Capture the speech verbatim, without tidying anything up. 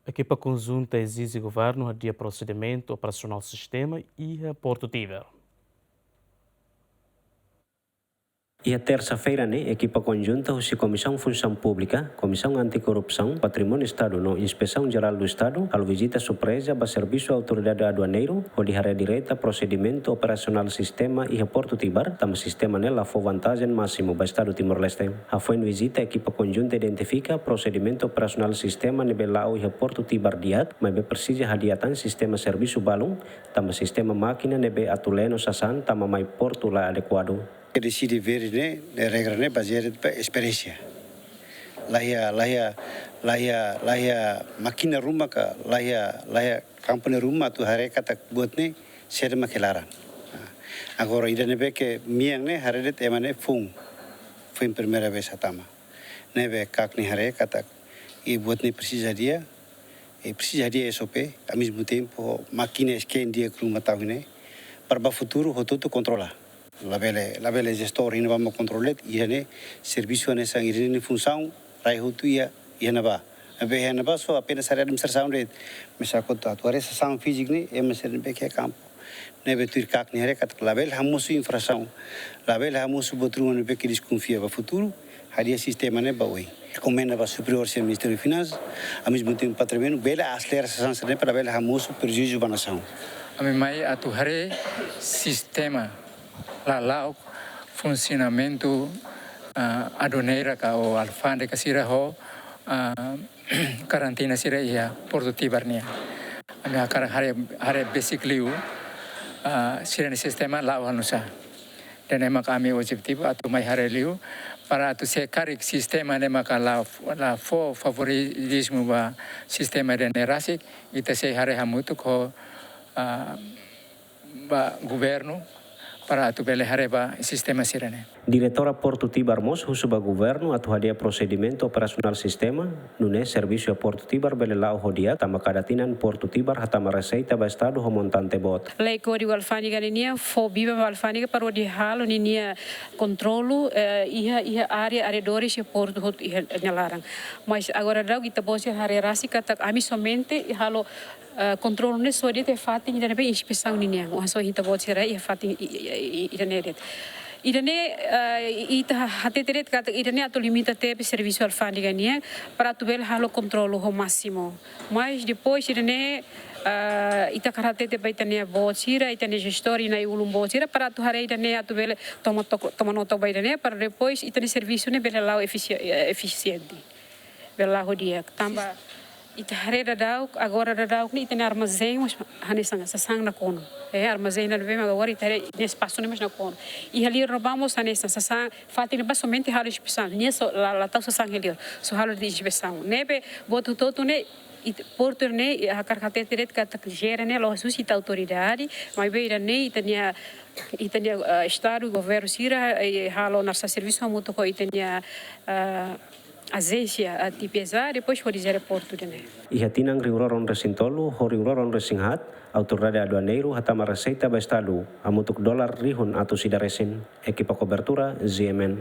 Ekipa konjunta ezije governu hadi'a prosedimentu operasionál sistema iha Portu Tibar. Iha tersa-feira ne'e, ekipa konjunta husi Komisaun Funsaun Públika, Komisaun Antikorrupsaun, Patrimóniu Estadu no Inspesaun Jerál do Estadu halo vizita surpreza ba Servisu Autoridade Aduaneiru, hodi haree direta prosedimentu operasionál sistema iha Portu Tibar, tanba sistema ne'e la fó vantajen másimu ba Estadu Timor-Leste. Hafoin vizita, ekipa konjunta identifika prosedimentu operasionál sistema ne'ebé la'o iha Portu Tibar di'ak, maibé presiza hadi'a tan sistema servisu balun, tanba sistema mákina ne'ebé atu leno sasán tama mai portu la adekuadu. Ke deside verde ne'e, ne'e regra ne'e bazeia ba esperiénsia. La iha, la iha, la iha, la iha mákina ruma ka, la iha, la iha kampu ne'e ruma atu haree katak buat ne'e saida mak iha laran. Nah, agora ida ne'ebé ke mean ne'e haree de'it ema ne'e foun. Foin primeira vez hatama. Ne'ebé KAK ne'e haree katak, i buat ne'e presiza hadi'a, i presiza hadi'a SOP, ao mesmo tempo, mákina scan di'ak ruma tau ne'e, para ba futuru, hotu-hotu kontrola. Labele, labele jestór iha ne'ebá mak kontrola de'it, iha ne'e servisu hanesan iha ne'e funsaun, rai hotu iha, iha ne'ebá. Ne'ebé iha ne'ebá só apenas área administrasaun de'it, mesak hotu atu haree sasán fíziku ne'e, ema sira ne'ebé ke kampu. Ne'ebé tuir KAK ne'e haree katak labele hamosu infrasaun, labele hamosu buat ruma ne'ebé ke deskonfia ba futuru, hadi'a sistema ne'e ba oin. Rekomenda ba superiór sira Ministériu Finansas, ao mesmo tempo Patrimóniu, bele aselera sasán sira ne'e para labele hamosu prejuízu ba nasaun. Ami mai atu haree sistema lala'ok funsionamentu, ah, aduaneira ka ou alfándega sira ho, ah, karantina sira iha Portu Tibar nian. Ami hakarak haree, haree besik liu, ah, sira-nia sistema la'o hanesan sá. Ida-ne'e maka ami objetivu atu mai haree liu, para atu se karik sistema ne'e maka la, la fó favoritizmu ba sistema ida-ne'e rasik, ita sei haree hamutuk ho, ah, ba governu para atu bele haree ba sistema sira-ne'e. Diretora Portu Tibar mós husu ba governu atu hadi'a prosedimentu operasionál sistema, nune'e servisu iha Portu Tibar bele la'o ho di'ak, tanba kada tinan Portu Tibar hatama reseita ba Estadu ho montante boot. Lei Kódigu Alfándega nian fó biban ba alfándega para hodi halo ninia kontrolu, eh, iha, iha área, arredores iha portu hotu iha nia laran. Mas agora daudaun ita-boot sira haree rasik katak ami somente halo, eh, kontrolu ne'e só de'it iha fatin ida ne'ebé inspesaun ninian. Ohin só ita-boot sira iha fatin i, i, i, i, ida-ne'e de'it. Ida-ne'e, eh, ita ha-, hatete de'it katak ida-ne'e atu limita tebes servisu alfándega nian para atu bele halo kontrolu ho másimu. Mas depois ida-ne'e, eh, ita hakarak hatete ba ita-nia boot sira, ita-nia jestór, i na'i-ulun boot sira para atu haree ida-ne'e atu bele toma tok-, toma nota ba ida-ne'e para depois ita-nia servisu ne'e bele la'o efisi-, eh, efisiente. Bele la'o ho di'ak. Tanba ita haree daudaun, agora daudaun ne'e ita-nia armazén mós hanesan sasán nakonu. Eh, armazén ne'ebé mak agora ita haree nia espasu ne'e mós nakonu. Iha liur ne'ebá mós hanesan sasán, fatin ne'ebá somente halo inspesaun. Nia só la, la tau sasán iha liur. Só halo de'it inspesaun. Ne'ebé buat hotu-hotu ne'e, it-, portu ne'e, i hakarak hatete de'it katak jere ne'e la'ós husi ita autoridade, maibé ida-ne'e ita-nia, ita-nia, ah, Estadu, governu sira, eh, halo hanesan servisu hamutuk ho ita-nia, ah, ajénsia, ah, TPSA, depois hodi jere portu ida-ne'e. Iha tinan rihun rua ruanulu-resin-tolu ho rihun rua ruanulu-resin-haat, Autoridade Aduaneiru hatama reseita ba Estadu hamutuk dolar rihun atus ida resin. Ekipa kobertura, GMN.